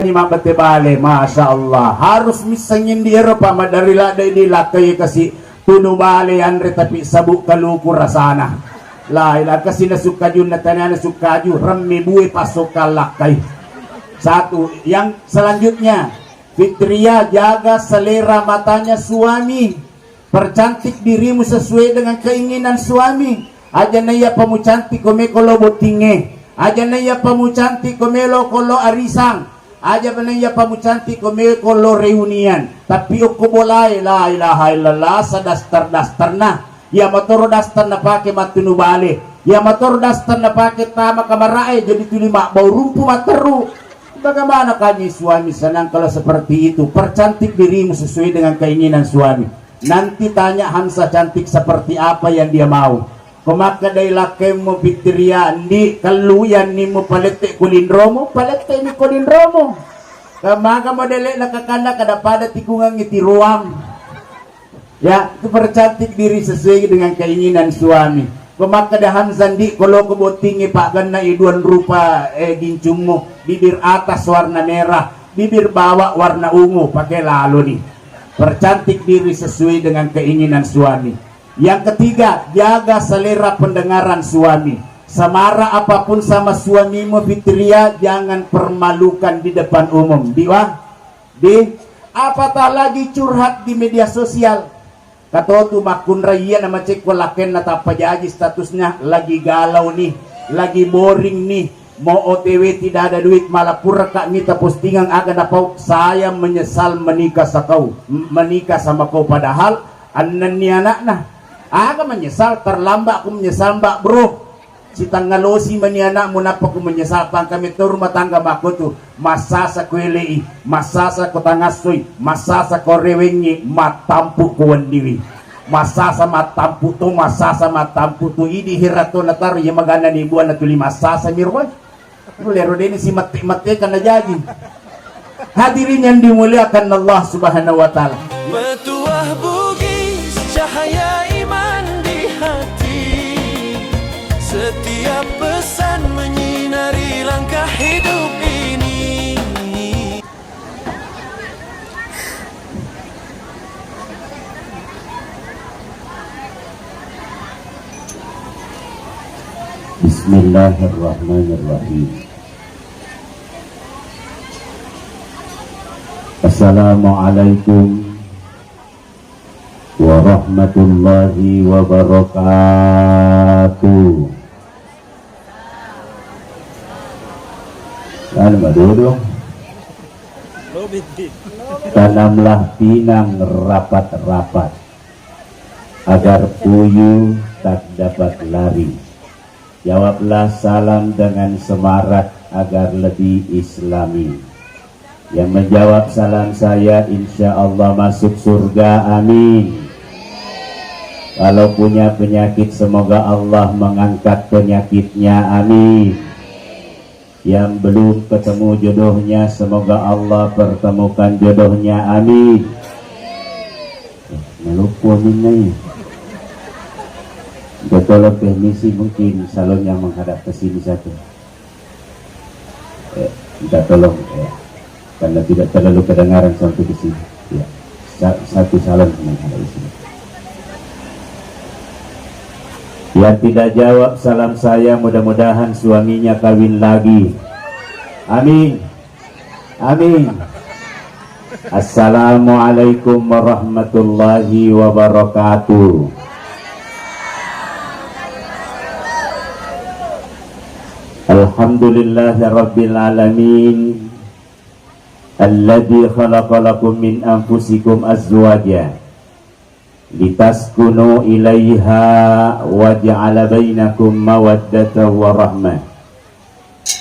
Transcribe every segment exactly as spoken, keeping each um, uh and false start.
Ni mabbette bale, masya Allah. Harus misseng indi ero, Pak, maddari ladde di lakkai kasi tunu bale anre tapi sabuk kaluku rasana. La ilaha, kasi nasu kajunna taniana sukaju, remme bue pasokka lakkai. Satu. Yang selanjutnya, Fitria, jaga selera matanya suami. Percantik dirimu sesuai dengan keinginan suami. Aja naiya pamucantik ko meko lo bottingnge. Aja naiya pamucantik ko melo ko lo arisang. Aja naiya pamucantik ko meko lo reunian. Tapi okko bolae, la ilaha illallah, sadaster-dasterna. Iya motoro daster napake mattunu bale. Iya motoro daster napake tama kamarae, jadi tuli mabbau rumpu matteru. Bagaimana kami suami senang kalau seperti itu? Percantik dirimu sesuai dengan keinginan suami. Nanti tanya Hamsa cantik seperti apa yang dia mau. Ko makkedai lakkemmu Fitria, "Ndi, kellu yanni mupalette ko linromu, palette mi ko linromu." Kamaga modele na kakanda kada pada tikungangi tiruang. Ya, itu percantik diri sesuai dengan keinginan suami. Ko makkeda Hamsa, "Ndi, ko lo ko bottingngi paggenna i duan rupa, eh, gincummu, bibir atas warna merah, bibir bawah warna ungu, pakai lalo ni." Percantik diri sesuai dengan keinginan suami. Yang ketiga, jaga selera pendengaran suami. Semarah apapun sama suamimu, Fitria, jangan permalukan di depan umum. Di wa? Di, apatah lagi curhat di media sosial. Katotu makkunrai iya namacekko lakkenna tappa jaji statusnya, lagi galau nih, lagi boring nih, mau O T W tidak ada duit, malah puraka mita postingan aga napau, "Saya menyesal menikah sakau, m-, menikah sama kau," padahal annenni anakna. Aga menyesal, terlambat aku menyesal, Mbak, Bro. Sitangngalosi mani anakmu, nappa ku menyesal. Pangkami tau rumah tangga makkotu, massasa ko elei, massasa ko tangassoi, massasa ko rewengngi, mattampu ko wenniwi. Massasa mattampu to, massasa mattampu to, idi hirato nataro iya magana ni buana tuli massasa mirwai. Lero deni si mette-mette kana jaji. Hadirin yang dimuliakan Allah Subhanahu wa Ta'ala. Petuah Bugis, cahaya iman di hati. Setiap pesan menyinari langkah hidup ini. Bismillahirrahmanirrahim. Assalamualaikum warahmatullahi wabarakatuh. Kan madodong. Tanamlah pinang rapat-rapat, agar puyuh tak dapat lari. Jawablah salam dengan semarak agar lebih islami. Yang menjawab salam saya, insya Allah masuk surga. Amin. Kalau punya penyakit, semoga Allah mengangkat penyakitnya. Amin. Yang belum ketemu jodohnya, semoga Allah pertemukan jodohnya. Amin. Eh, maluku aminna iya. Minta tolong teknisi, mungkin salonnya menghadap ke sini satu. Eh, minta tolong, eh, karena tidak terlalu kedengaran sampai ke sini. Ya, sa-, satu salon menghadap ke sini. Yang tidak jawab salam saya, mudah-mudahan suaminya kawin lagi. Amin. Amin. Assalamualaikum warahmatullahi wabarakatuh. Alhamdulillahirabbil alamin. Alladzi khalaqa lakum min anfusikum azwaja litaskunu ilaiha wa ja'ala bainakum mawaddatan wa rahmah.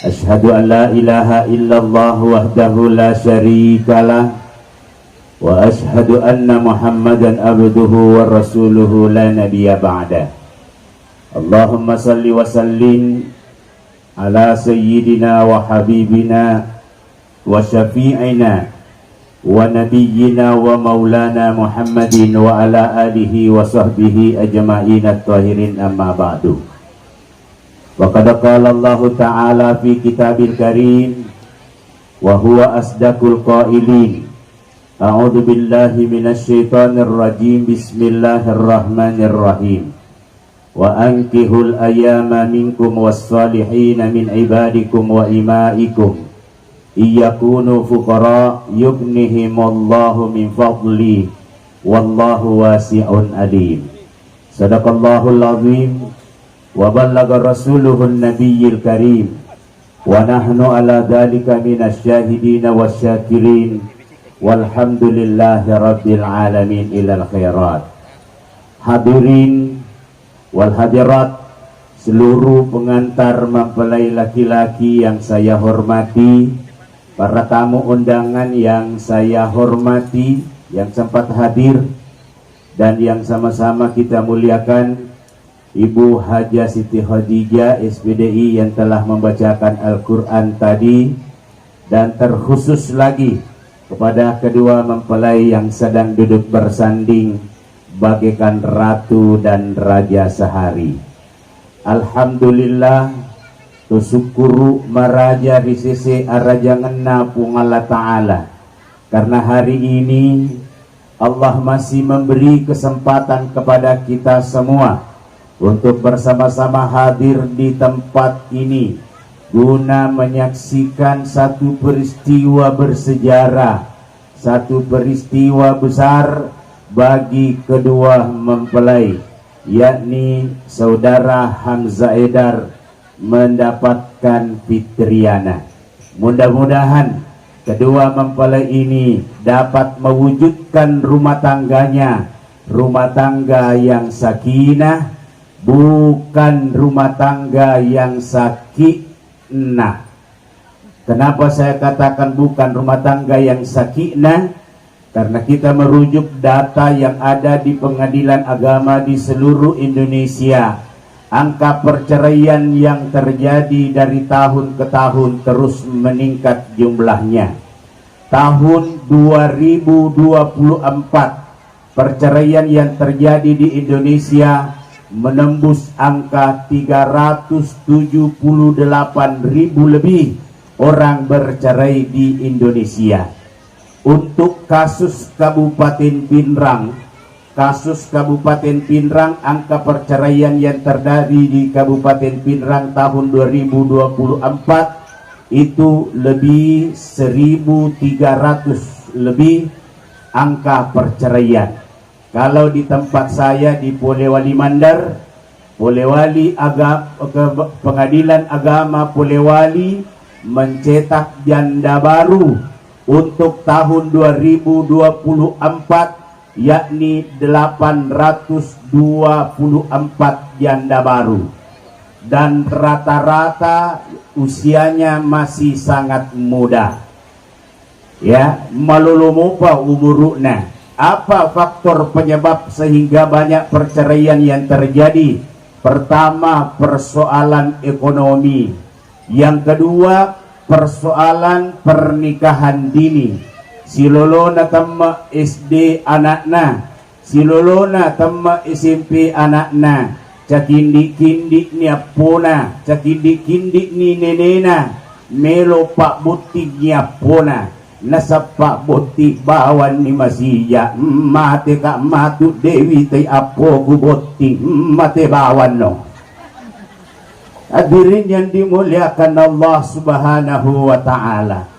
Asyhadu an la ilaha illallah wahdahu la syarika lah, wa asyhadu anna Muhammadan abduhu wa rasuluhu la nabiyya ba'dah. Allahumma salli wa sallim ala sayyidina wa habibina wa syafi'ina wa nabiyyina wa maulana Muhammadin wa ala alihi wa sahbihi ajma'in at-tahirin, amma ba'du. Wa qad qala Allahu ta'ala fi kitabil karim, وهو أصدق القائلين. أعوذ بالله من الشيطان الرجيم. بسم الله الرحمن الرحيم. وأنكحوا الأيامى منكم والصالحين من عبادكم وإمائكم إن يكونوا فقراء يغنهم الله من فضله والله واسع عليم. صدق الله العظيم وبلغ رسوله النبي الكريم ونحن على ذلك من الشاهدين والشاكرين والحمد لله رب العالمين إلى الخيرات. Hadirin wal hadirat, seluruh pengantar mempelai laki-laki yang saya hormati, para tamu undangan yang saya hormati, yang sempat hadir dan yang sama-sama kita muliakan, Ibu Hajah Siti Khadijah, S P D I, yang telah membacakan Al-Quran tadi, dan terkhusus lagi kepada kedua mempelai yang sedang duduk bersanding bagaikan ratu dan raja sehari. Alhamdulillah, tusukkuru maraja ri sese arajangenna Puang Allah Ta'ala, karena hari ini Allah masih memberi kesempatan kepada kita semua untuk bersama-sama hadir di tempat ini guna menyaksikan satu peristiwa bersejarah, satu peristiwa besar bagi kedua mempelai, yakni Saudara Hamza Edar mendapatkan Fitriana. Mudah-mudahan kedua mempelai ini dapat mewujudkan rumah tangganya, rumah tangga yang sakinah, bukan rumah tangga yang sakinah. Kenapa saya katakan bukan rumah tangga yang sakinah? Karena kita merujuk data yang ada di Pengadilan Agama di seluruh Indonesia, angka perceraian yang terjadi dari tahun ke tahun terus meningkat jumlahnya. Tahun dua ribu dua puluh empat, perceraian yang terjadi di Indonesia menembus angka tiga ratus tujuh puluh delapan ribu lebih orang bercerai di Indonesia. Untuk kasus Kabupaten Pinrang, kasus Kabupaten Pinrang, angka perceraian yang terjadi di Kabupaten Pinrang tahun dua ribu dua puluh empat itu lebih seribu tiga ratus lebih angka perceraian. Kalau di tempat saya di Polewali Mandar, Polewali Aga-, ke-, Pengadilan Agama Polewali mencetak janda baru untuk tahun dua ribu dua puluh empat, yakni delapan ratus dua puluh empat janda baru. Dan rata-rata usianya masih sangat muda. Ya, malolo mopa umuru'na. Apa faktor penyebab sehingga banyak perceraian yang terjadi? Pertama, persoalan ekonomi. Yang kedua, persoalan pernikahan dini. Silolona temme S D anakna, silolona temme S M P anakna, cakindi-kindi'ni appona, cakindi-kindi'ni nenena, melo pabbottingngi appona, nasappa botti bawanni masija, mateka matu dewi tai appoku botting, mate bawanno. Hadirin yang dimuliakan Allah Subhanahu wa Ta'ala.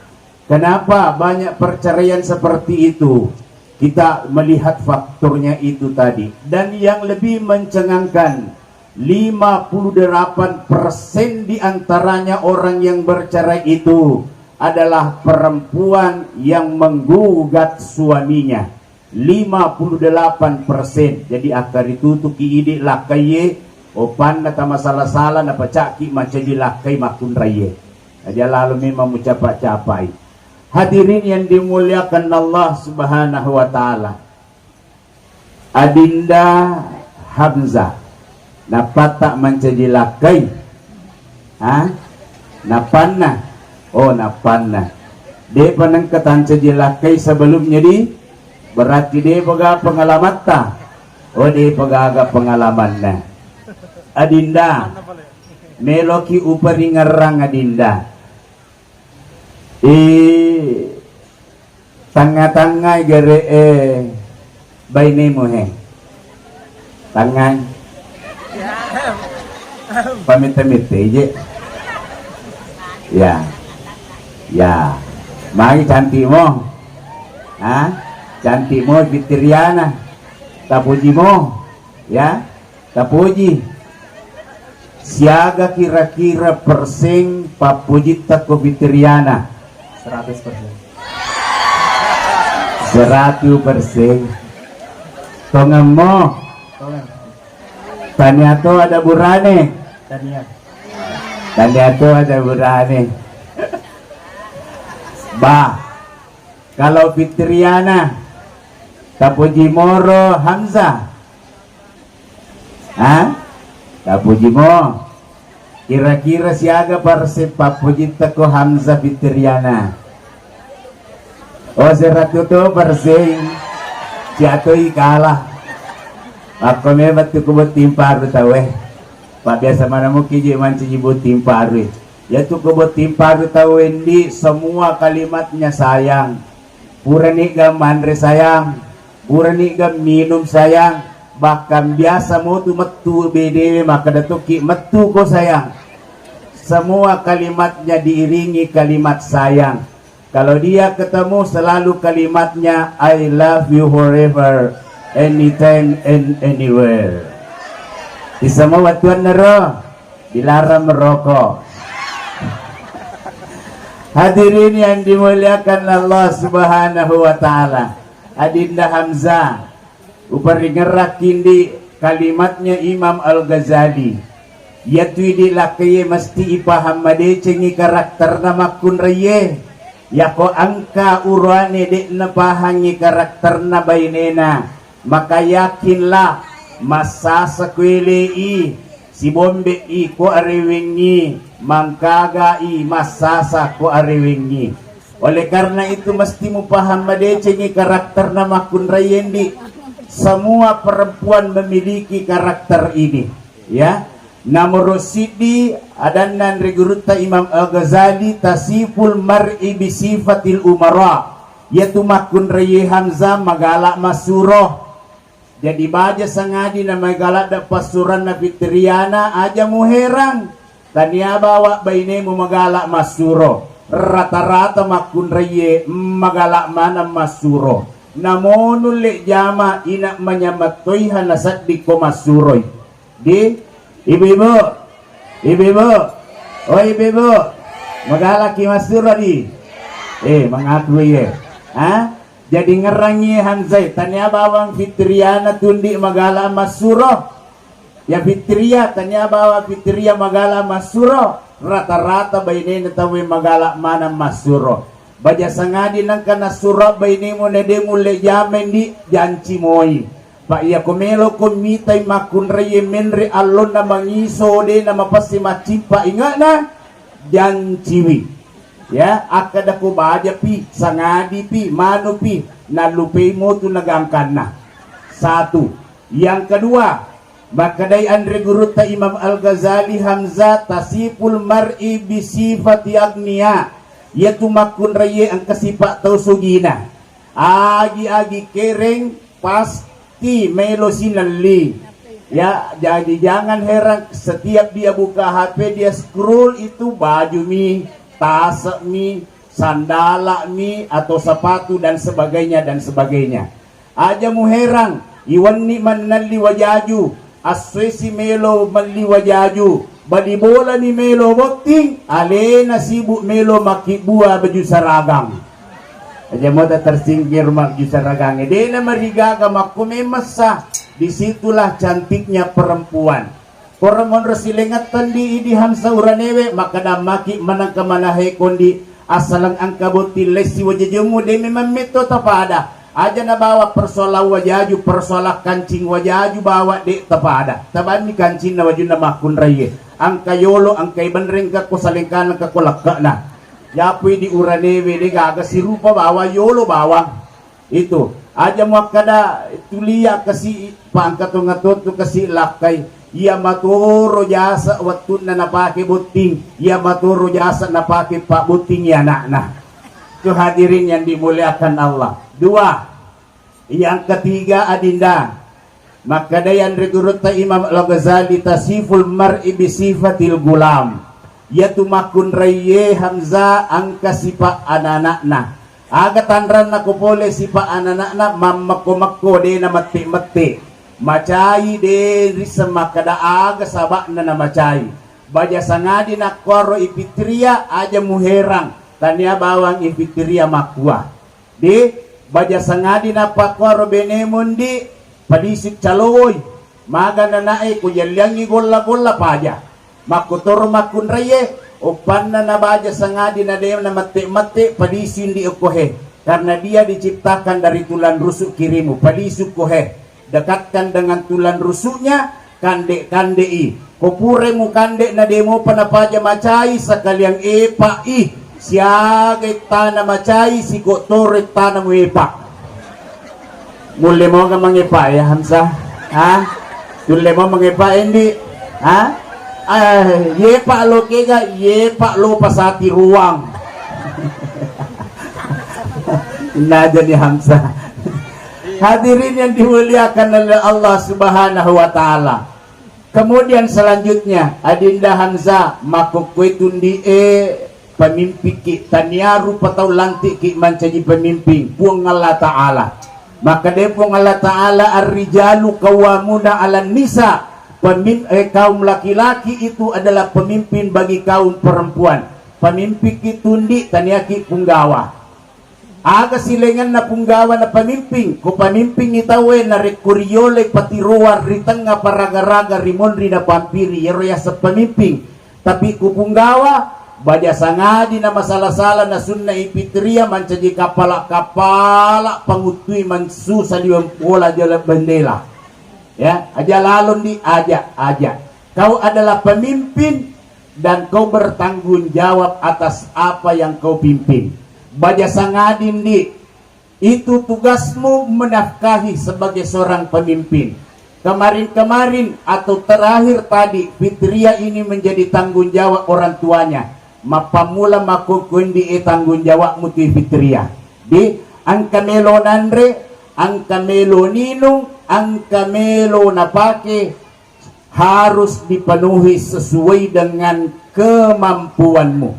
Kenapa banyak perceraian seperti itu? Kita melihat faktornya itu tadi. Dan yang lebih mencengangkan, lima puluh delapan persen di antaranya orang yang bercerai itu adalah perempuan yang menggugat suaminya. Lima puluh delapan persen. Jadi, akkaritutuki idi lakkaiye, opanna tamasala-sala, napacakki mancaji lakkai makkunraiye. Aja lalo memang mucapa-capai. Hadirin yang dimuliakan Allah Subhanahu wa Ta'ala. Adinda Hamzah, napatta mancaji lakkai? Ha? Napanna? Oh, napanna. Depa nengka tancaji lakkai sebelumnya di? Berarti depa ga pengalamatta? Oh, depa gaga pengalamanna. Adinda, meloki uparingerrang Adinda. I tangnga-tangngai gere'e bainemu he. Tangngai. Pamette-mette je. Ya. Ya. Magi cantikmu. Ha? Cantikmu Fitriana. Tapujimo. Ya. Tapoji. Siaga kira-kira perseng pappojitta ko Fitriana? Seratus persen. Seratus persen. Tongemmo. Tongeng. Tania to ada burane. Tania. Tania to ada burane. Bah, kalau Fitriana tapoji moro Hamzah. Ha? Tapojimo. Kira-kira siaga persen pappojitta ko Hamzah Fitriana? Oh, seratus to persen. Siatoi kalah. Akko memang tu ko botting paru tau eh. Pak biasa mana mungkin je mancaji botting paru. Ya tu ko botting paru tau endi semua kalimatnya sayang. Puraniga manre sayang, puraniga minum sayang, bahkan biasa motu mettu bedewe makkeda tokki mettu ko sayang. Semua kalimatnya diiringi kalimat sayang. Kalau dia ketemu selalu kalimatnya I love you forever, anytime and anywhere. Di semua waktuanna ro dilarang merokok. Hadirin yang dimuliakan Allah Subhanahu wa Ta'ala, Adinda Hamzah, uparingerrakindi kalimatnya Imam Al-Ghazali. Iyatu idi lakkaie mesti ipahang madecengi karakterna makkunraie. Yako engka uruane de'na pahangi karakterna bainena, maka yakinlah, massasa kuelei, sibombe'i ko arewengngi, mangkagai massasa ko arewengngi. Oleh karena itu mesti mupahang madecengi karakterna makkunraie ndi. Semua perempuan memiliki karakter ini, ya. Nomoro siddi adanna anre gurutta Imam Al-Ghazali, tasiful mar'i bisifatil umara. Yatu makkunraie Hamzah magala massuro. Jadi baja sangadi na magala da passuranna Fitriana, aja muherang. Tania bawa bainemu magala massuro. Rata-rata makkunraie magala maneng massuro. Namo nulle jama ina manyammattoiha nasedding ko massuroi. Di ibu-ibu, ibu-ibu, oh ibu-ibu, magalaki massuro di? Eh, mengaku iye. Ha? Jadi ngerangi Hamzai, tania bawang Fitriana tundi magala massuro. Ya Fitria, tania bawa Fitria magala massuro. Rata-rata bainena tauwe magala maneng massuro. Baja sangadi nengka nassuro bainemu nede mulle jameng di janci moi. Pa iyako meloko mitai makkunraie menre allonna mangiso de na mapessi maccimpa inge'na, janciwi. Ya, akkeda ko bajapi, sangadipi, manupi, nallupei motu nagangkanna. Satu. Yang kedua, makkedai anre gurutta Imam Al-Ghazali Hamzah, tasiful mar'i bisifati agniya. Yatu makkunraie engka sipa tau sugina. Agi-agi kereng pasti melo sinelli. Ya, jadi jangan heran setiap dia buka H P, dia scroll itu baju mi, tasek mi, sandala mi, atau sepatu dan sebagainya dan sebagainya. Aja muherang, iwenni mannelli wajaju, assuesi melo melli wajaju, bali bolani melo botting, alena sibuk melo makkibbua baju saragang. Aja mota tersingkir maju saragangnge. Dena marigaga makko memessa. Disitulah cantiknya perempuan. Koro monro silengetteng di idi Hamsa uranewe, makkeda maki manengka manahe kondi assaleng engka botting lessi wajajummu de memang metto tapada. Aja nabawa persoalan wajaju, persoalan kancing wajaju bawa de tapada. Tabanni kancinna wajunna makkunraie. Engka yolo, engkai benreng ka ko salengkana ka ko lekkana. Japui di uranewe de gaga sirupa bawang yolo bawang. Itu. Aja muakkada tulia kasi pangkatonga tontu kasi lakkai. Iya matoro jasa wettunna napake botting. Iya matoro jasa napake pabbotting iya anakna. Itu hadirin yang dimuliakan Allah. Dua, yang ketiga, Adinda, makkedai anre gurutta Imam Al-Ghazali, tasiful mar'i bisifatil gulam. Iyatu makkunraiye Hamzah engka sipa' anana'na. Aga tanranna ko pole sipa' anana'na, mammekko-mekko, de' namette-mette. Macai, de' risseng makkeda aga saba'na namacai. Baja sangadi nakkuaro i Fitria, aja muherang, tania bawang i Fitria makkua. De', baja sangadi nappakkuaro benemu ndi', padisu calowoi. Maga nana'e ko yalliangngi golla-golla paja. Makkotoro makkunraiye, uppanna nabaja sangadi na de' namette-mette, padisu ndi' okko he. Karena dia diciptakan dari tulang rusuk kirimu, padisu ko he. Dekatkan dengan tulang rusuknya, kande-kandei. Ko purai mukande na de' mopa napaja macai, sekalian epa'i. Siaga ettana macai, siko toro ettana muepa'. Mulle moga mangepa' ya, Hamzah? Ha? Tulle mo mangepa' ndi'? Ha? Eh, yepa' lo kega, yepa' lo pasati ruang. Najani Hamzah. Hadirin yang dimuliakan oleh Allah Subhanahu wa Ta'ala. Kemudian selanjutnya, Adinda Hamzah, makkokkoe tundi'e pemimpikki, tania rupa tau lantikki mancaji pemimpin, Puang Allah Ta'ala. Makkeda Puang Allah Ta'ala, "Ar-rijalu qawwamuna 'alan nisa." Pemim-, eh, kaum laki-laki itu adalah pemimpin bagi kaum perempuan. Pemimpikki tundi, taniaki punggawa. Aga silaingenna punggawa na pamimping? Ko pamimpingngi tauwe, narekko riyolai patiroang ri tengnga paraga-raga, ri monri napampiri, iyaro yaseng pamimping. Tapi ku punggawa, baja sangadi na masala-sala, na sunna i Fitria mancaji kapala-kapala panguttui mansu saliweng bola jala bendela. Ya, aja lalo ndi', aja, aja. Kau adalah pemimpin dan kau bertanggung jawab atas apa yang kau pimpin. Baja sangadi ndi', itu tugasmu menafkahi sebagai seorang pemimpin. Kemarin-kemarin atau terakhir tadi, Fitria ini menjadi tanggung jawab orang tuanya. Mappammula makkukkuendi e tanggung jawabmu tu Fitria. Di, engka melo nanre, engka melo ninung, engka melo napake, harus dipenuhi sesuai dengan kemampuanmu.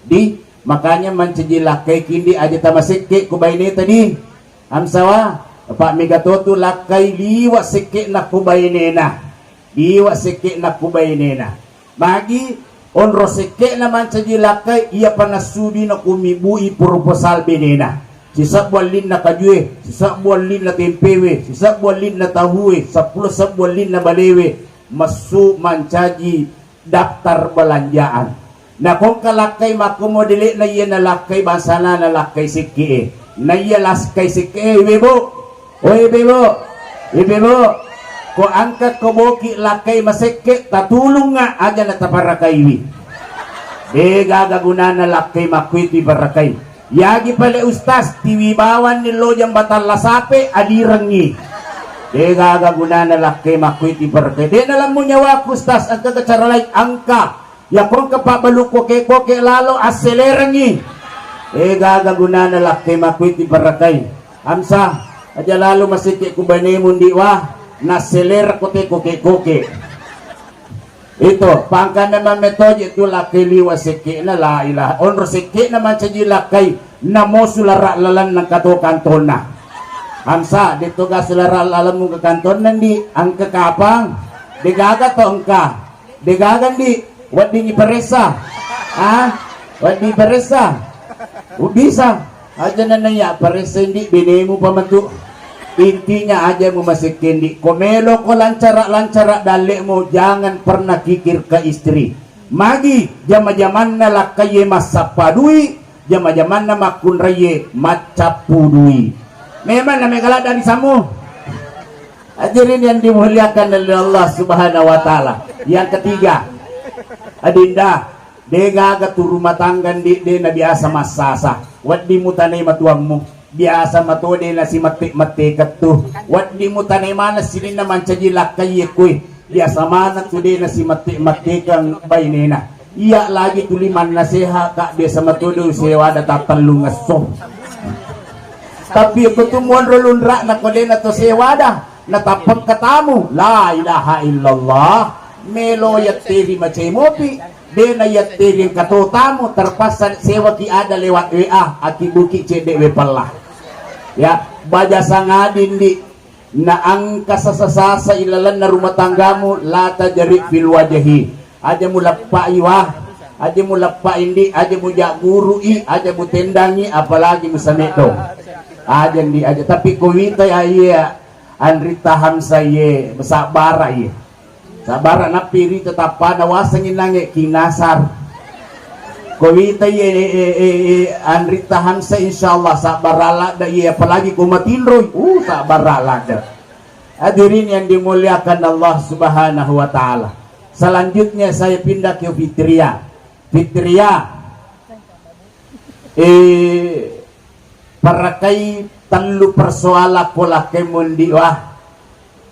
Di, makanya mancaji lakkai kindi aja tamasekke ku baineta di. Amsawa, apa mega totu lakkai liwa sekke na ku bainena. Liwa sekke na ku bainena. Magi onro sekke na mancaji lakkai, iya panassubi na ku mibui proposal benena. Sisebbu allinna kajue, sisebbu allinna tempewe, sisebbu allinna tahue, seppulo sebbu allinna balewe, messu mancaji daftar belanjaan. Nakongka lakkai makko modele'na, iya nalakkai bangsana nalakkai sekke'e. Na iya lakkai sekke'e, ibu-ibu. Oh, ibu-ibu. Ibu-ibu. Ko engka ko boki lakkai masekke, tatulungnga aja nataparakaiwi. De gaga gunana lakkai makkuitu iparakai. Yagi pale ustaz, tiwi bawanni lo jambatan Lasape, adirengngi. De gaga gunana lakkai makkuitu iparakai. De nalammu nyawaku ustaz, engka ke cara lain, engka. Yakongka pabbalu koke-koke lalo, asselerengngi. De gaga gunana lakkai makkuitu iparakai. Amsa, aja lalo masekke ku banemu ndi wa, nasselera kote koke-koke. Itu, pangkanna mammetoje tu lakkai liwa sekke'na, la ilaha. Onro sekke'na mancaji lakkai, namosu lara lalenna kato kantonna. Amsa, detto gasu lara lalemmu ke kantonna ndi, engka kapang. De gaga to engka. De gaga ndi, weddingi paressa. Ah, wedding paressa. Bisa. Aja nanaiya paressa ndi benemu pamatu. Intinya aja mu masekke ndi. Ko melo ko lancara-lancara dalle'mu, jangan pernah kikir ke istri. Magi jama-jamanna lakkaie massappa dui, jama-jamanna makkunraie maccappu dui. Memang na mega ladda di sammu. Hadirin yang dimuliakan oleh Allah Subhanahu wa Ta'ala. Yang ketiga, Adinda, de gaga tu rumah tangga ndi de na biasa massasa. Wedding mutanai matuammu. Biasa mato de nasimette-mettekeng tu. Wedding mutanai maneng sininna mancaji lakkaie kue. Biasa maneng tu de nasimette-mettekeng bainena. Iya lagi tuli mannaseha, Kak, biasa matodo sewada tattellungesso. Tapi ko tu monro lunra'na ko dena to sewada, natappeng katamu, la ilaha illallah, melo yatteri macai mopi, dena yatteri engka to tamu, terpaksa sewaki ada lewat W A, aki buki cedde we pella. Ya, baja sangadin di, na engka sasa-sasa ilalenna rumah tanggamu, la tajari fil wajahi. Aja muleppai wah, aja muleppai ndi, aja mujaggurui, aja mutendangi, apalagi musameddo. Aja ndi, aja. Tapi ko wita ya, iya, anrita Hamsa ye, sabbara ye. Sabbara nappi rita tappana wasengi nange kinasar. Ko wita ye, e, e, e, anrita Hamsa, insyaallah sabbara ladda ye, apalagi ko matinroi, uh, sabbara ladda. Hadirin yang dimuliakan Allah Subhanahu wa Ta'ala. Selanjutnya saya pindah ke Fitria. Fitria, eh, parakai tellu persoalan ko lakkemu ndi wah.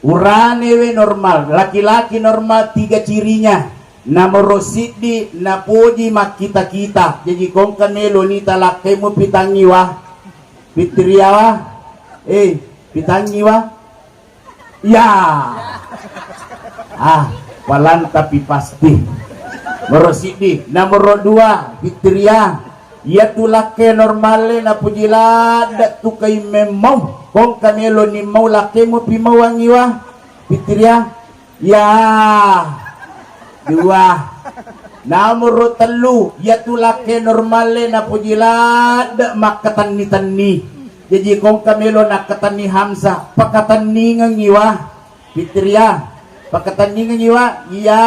Urane we normal, laki-laki normal tiga cirinya. Nomoro siddi napoji makkita-kita. Jadi kongka melo nita lakkemu pitangi wah. Fitria wah. Eh, pitangi wah. Ya. Ah, palang tapi pasti. Nomoro siddi, nomoro dua, Fitria. Iya tu lakke normale napuji ladde tu kai memmau. Kongka melo ni mau lakkemu pi mau angiwa. Fitria. Ya. Dua. Nomoro tellu, iya tu lakke normale napuji ladde makkatenni-tenni. Jaji kongka melo nakkatenni Hamzah, pakatenningengi wa. Fitria, pakatenningengi wa. Iya,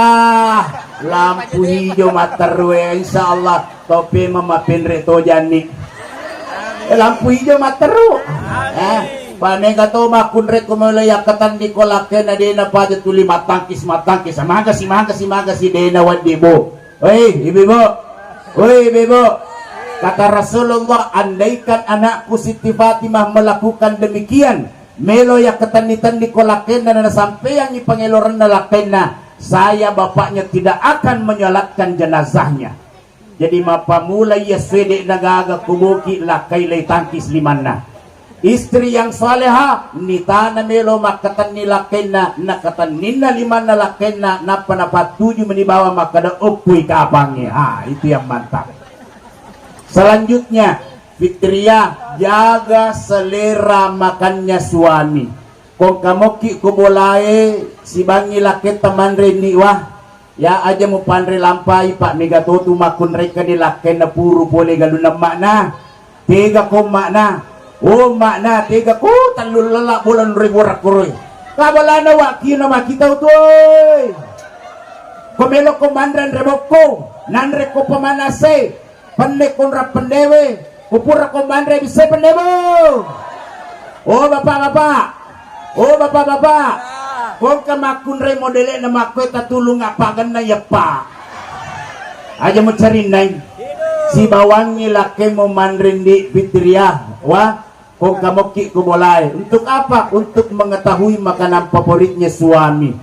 lampu hijau matteru e, insyaallah tope mamapenre tojanni. Eh, lampu hijau matteru. Eh, panega to makkunre ko melo yakkatenni ko lakkena dena paja tuli mattangkis, mattangkis. Magasi, magasi, magasi dena waddi, Bu. Woi, ibu-ibu. Woi, ibu-ibu. Kata Rasulullah, andaikan anakku Siti Fatimah melakukan demikian, melo yakkatenni-tenni ko lakkenna na nasampaiangi pangelorenna lakkenna, saya bapaknya tidak akan menyolatkan jenazahnya. Jadi mappamula iya suede nagaga kuboki lakkai lei tangkis limanna. Istri yang saleha, nitana melo makkatenni lakkenna, nakatenninna limanna lakkenna, nappa napattuju meni bawang makkeda, "Okkui kapangnge." Ah, itu yang mantap. Selanjutnya, Fitria, jaga selera makannya suami. Kongka mokki ko bolae, sibangngi lakketta manre ni wah. Ya, aja mupanre lampai, Pak, mega totu makkunrekka di lakkenna puru pole galunna emma'na. Tega ko emma'na? Oh, emma'na, tega ko tellu lella bola nure borakkoroi. Kabalana wakina makitau tu, oi. Ko melo ko manre anre bokko, nanre ko pamanase, penne konra pendewe, kupura ko manre bisse pendewe. Oh, bapak-bapak. Oh, bapak-bapak. Kongka makkunre modele na makkoe tatulung apa genna ya, Pak. Aja mucarinnai. Sibawangi lakkemu manre ndi Fitria. Wah, kongka mokki ko bolae. Untuk apa? Untuk mengetahui makanan favoritnya suami.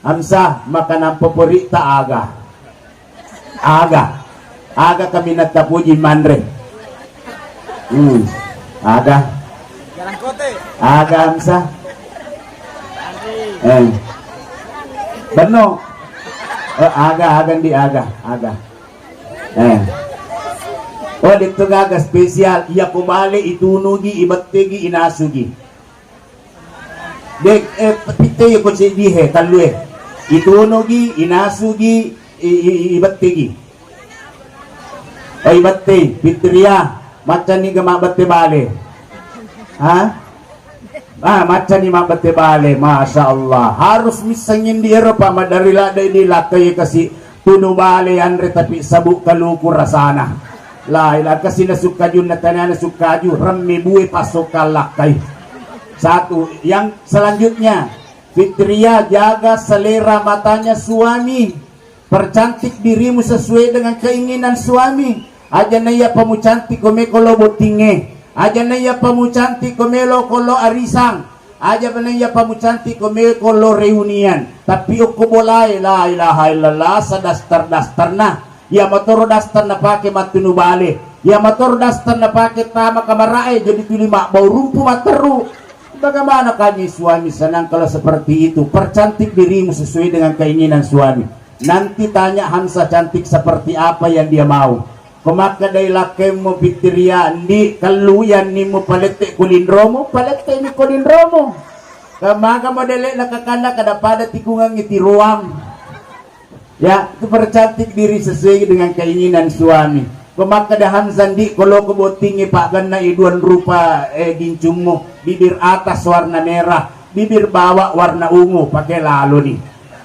Amsa, makanan favorit ta aga? Aga. Aga kaminang tapuji manre? Hmm. Aga. Aga, Amsa? Eh. Benno. Eh, aga, aga ndi aga, aga. Eh. Oh, detto gaga spesial. Iya ko bale itunugi, ibettegi, inasugi. Dek, eh, pitte ko ceddi he, tallue. Itunugi, inasugi, i, i, i, ibettegi. Oh, ibette, Fitria, maccani ga mabbette bale. Ha? Ah, maccani mabbette bale, Masya Allah. Harus missengin di ero, Pak, madari ladde di lakkai kasi tunu bale anre tapi sabuk kaluku rasana. La ilaha, kasi na sukkajunna tanana sukkaju, remme bue pasokka lakkai. Satu, yang selanjutnya, Fitria, jaga selera matanya suami. Percantik dirimu sesuai dengan keinginan suami. Aja naiya pamucantik ko meko lo bottingnge. Aja naiya pamucantik ko melo ko lo arisang. Aja naiya pamucantik ko meko lo reunian. Tapi okko bolae, la ilaha illallah, Iya motoro daster napake mattunu bale. Iya motoro daster napake tama kamarae, jadi tuli mabbau rumpu matteru. Bagaimana kami suami senang kalau seperti itu? Percantik dirimu sesuai dengan keinginan suami. Nanti tanya Hamsa cantik seperti apa yang dia mau. Ko makkedai lakkemmu Fitria, "Ndi, kellu yannimu palette ko linromu," palette mi ko linromu. Kamaga modele na kakanda kada pada tikungangi tiroang. Ya, itu percantik diri sesuai dengan keinginan suami. Ko makkeda Hamsa, "Ndi, ko loko bottingi pagganna iduan rupa, eh, gincummu, bibir atas warna merah, bibir bawah warna ungu," pakai lalo nih.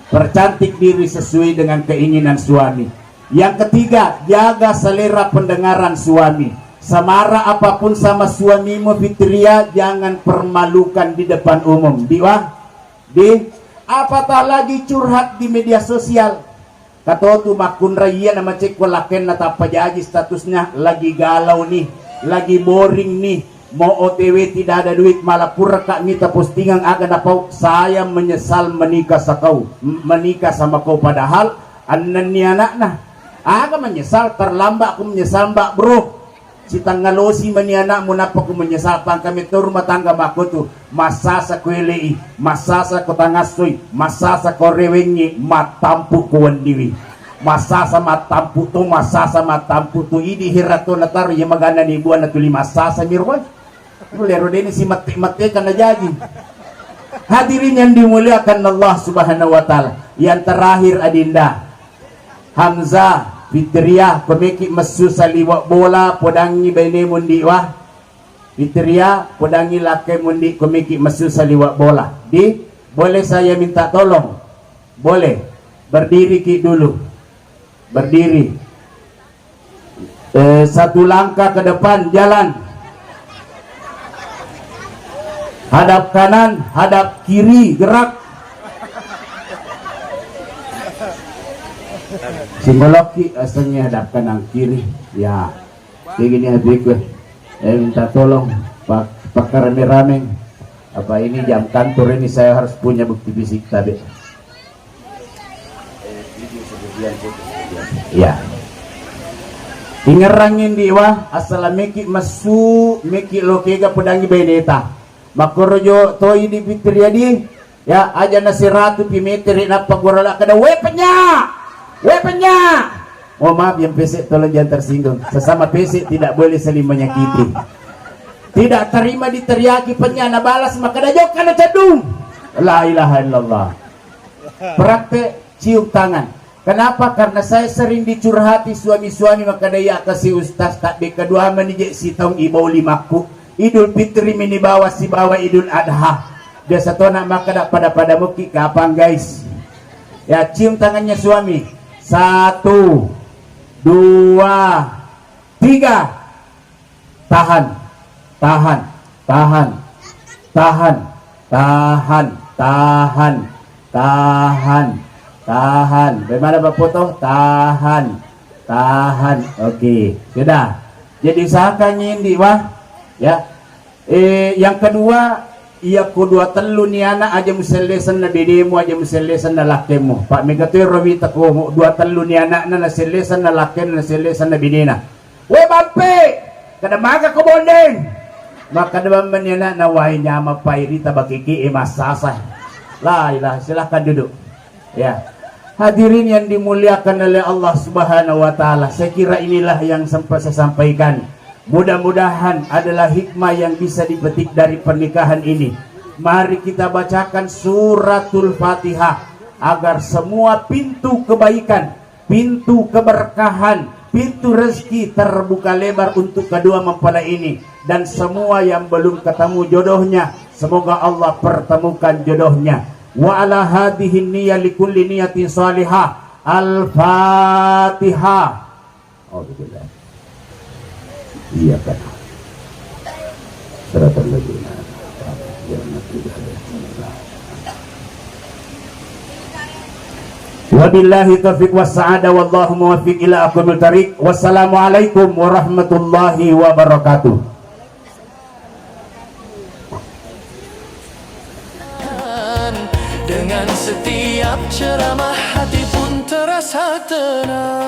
Percantik diri sesuai dengan keinginan suami. Yang ketiga, jaga selera pendengaran suami. Semara apapun sama suamimu Fitria, jangan permalukan di depan umum. Di wah? Di, apatah lagi curhat di media sosial. Katotu makkunrai iya namacekko lakkenna tappa jaji statusnya, lagi galau nih, lagi boring nih, mau O T W tidak ada duit, malah puraka mita postingan aga napau, "Saya menyesal menikah sakau, m-, menikah sama kau," padahal annenni anakna. Aga menyesal, terlambat aku menyesal, Mbak, Bro. Sitangngalosi mani anakmu, nappa ku menyesal. Pangkami to rumah tangga makkotu, massasa ko elei, massasa ko tangassoi, massasa ko rewengngi, mattampu ko wenniwi. Massasa mattampu to, massasa mattampu to, idi hera to nataro iya magana ni buana tuli massasa mi roe. Lero deni si mette-mette kana jaji. Hadirin yang dimuliakan Allah Subhanahu wa Ta'ala, yang terakhir, Adinda, Hamzah, Fitria, ko meki messu saliwa bola, podangi bainemu ndi wa. Fitria, podangi lakkemu ndi ko meki messu saliwa bola. Di, boleh saya minta tolong? Boleh. Berdiri ki dulu. Berdiri. Eh, satu langkah ke depan, jalan. Hadap kanan, hadap kiri, gerak. Singolokki, asengnge hadap kanan kiri. Ya. Begini hatiku. Eh, minta tolong, Pak, Pak Rame-Rameng. Apa ini jam kantor ini, saya harus punya bukti fisik tadi. Ya. Ingerrangngi ndi wa, asala meki messu, meki lokega pedangi baineta. Makkorojo toi di Fitria di, ya, aja na seratu pi metere nappa gorola kada, "We penya! We penya!" Mohon maaf yang pesek tolong jangan tersinggung. Sesama pesek tidak boleh saling menyakiti. Tidak terima diteriaki penya, na balas makkeda, "Jokka na cedung." La ilaha illallah. Praktek cium tangan. Kenapa? Karena saya sering dicurhati suami-suami, makkeda, "Iya kasi ustaz, tabbe kedua meni je sitaung ibau limakku. Idul Fitri mini bawa sibawa Idul Adha." Biasa tona makkeda pada-pada muki kapang, guys. Ya, cium tangannya suami. Satu, dua, tiga. Tahan, tahan, tahan, tahan, tahan, tahan, tahan, tahan. Bagaimana Pak Foto? Tahan, tahan. Oke, sudah. Jadi usahakan nyindi, wah. Ya. Eh, yang kedua, iya ko dua tellu ni anak aja musellesenna bedemu, aja musellesenna lakkemu. Pak Mega tu ero wita ko dua tellu ni anakna nasellesenna lakkenna, nasellesenna bedena. "We Bampe, kada maga ko bondeng?" Makkeda bambani anakna, "Wai nyama pairita bakiki e massasa." La ilaha, silahkan duduk. Ya. Hadirin yang dimuliakan oleh Allah Subhanahu wa Ta'ala, saya kira inilah yang sempat saya sampaikan. Mudah-mudahan adalah hikmah yang bisa dipetik dari pernikahan ini. Mari kita bacakan Suratul Fatihah agar semua pintu kebaikan, pintu keberkahan, pintu rezeki terbuka lebar untuk kedua mempelai ini, dan semua yang belum ketemu jodohnya, semoga Allah pertemukan jodohnya. Wa ala hadhihi niyya likulli niyatin salihah. Al-Fatihah. Alhamdulillah. Iya kan. Siratal ladzina an'amta alaihim ghairil maghdubi alaihim waladdallin. Wabillahi taufiq was sa'adah, wallahu muwaffiq ila aqwamit thariq. Wassalamualaikum warahmatullahi wabarakatuh. Dengan setiap ceramah hati pun rasa tenang.